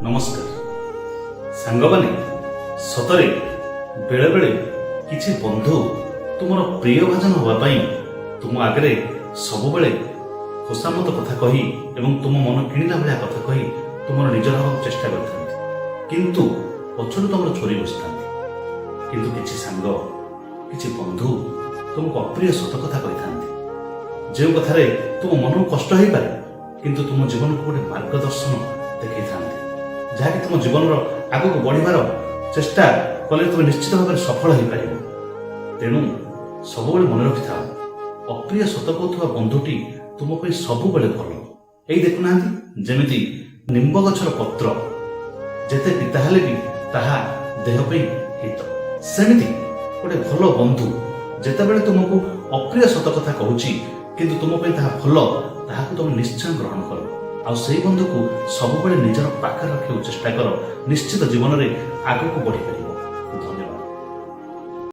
ନମସ୍କାର ସାଙ୍ଗମାନେ। ସତରେ ବେଳେବେଳେ କିଛି ବନ୍ଧୁ ତୁମର ପ୍ରିୟଭାଜନ ହେବା ପାଇଁ ତୁମ ଆଗରେ ସବୁବେଳେ ଖୋସାମତ କଥା କହି ଏବଂ ତୁମ ମନ କିଣିଲା ଭଳିଆ କଥା କହି ତୁମର ନିଜର ହେବାକୁ ଚେଷ୍ଟା କରିଥାନ୍ତି, କିନ୍ତୁ ପଛରୁ ତୁମର ଛୁରୀ ବସିଥାନ୍ତି। କିନ୍ତୁ କିଛି ସାଙ୍ଗ, କିଛି ବନ୍ଧୁ ତୁମକୁ ଅପ୍ରିୟ ସତ କଥା କହିଥାନ୍ତି, ଯେଉଁ କଥାରେ ତୁମ ମନକୁ କଷ୍ଟ ହେଇପାରେ, କିନ୍ତୁ ତୁମ ଜୀବନକୁ ଗୋଟେ ମାର୍ଗଦର୍ଶନ ଦେଖେଇଥାନ୍ତି, ଯାହାକି ତୁମ ଜୀବନର ଆଗକୁ ବଢ଼ିବାର ଚେଷ୍ଟା କଲେ ତୁମେ ନିଶ୍ଚିତ ଭାବରେ ସଫଳ ହେଇପାରିବ। ତେଣୁ ସବୁବେଳେ ମନେ ରଖିଥାଅ, ଅପ୍ରିୟ ସତ କହୁଥିବା ବନ୍ଧୁଟି ତୁମ ପାଇଁ ସବୁବେଳେ ଭଲ। ଏଇ ଦେଖୁନାହାନ୍ତି, ଯେମିତି ନିମ୍ବ ଗଛର ପତ୍ର ଯେତେ ପିତା ହେଲେ ବି ତାହା ଦେହ ପାଇଁ ହିତ, ସେମିତି ଗୋଟେ ଭଲ ବନ୍ଧୁ ଯେତେବେଳେ ତୁମକୁ ଅପ୍ରିୟ ସତ କଥା କହୁଛି, କିନ୍ତୁ ତୁମ ପାଇଁ ତାହା ଭଲ, ତାହାକୁ ତୁମେ ନିଶ୍ଚୟ ଗ୍ରହଣ କର ଆଉ ସେଇ ବନ୍ଧୁକୁ ସବୁବେଳେ ନିଜର ପାଖରେ ରଖିବାକୁ ଚେଷ୍ଟା କର। ନିଶ୍ଚିତ ଜୀବନରେ ଆଗକୁ ବଢ଼ିପାରିବ।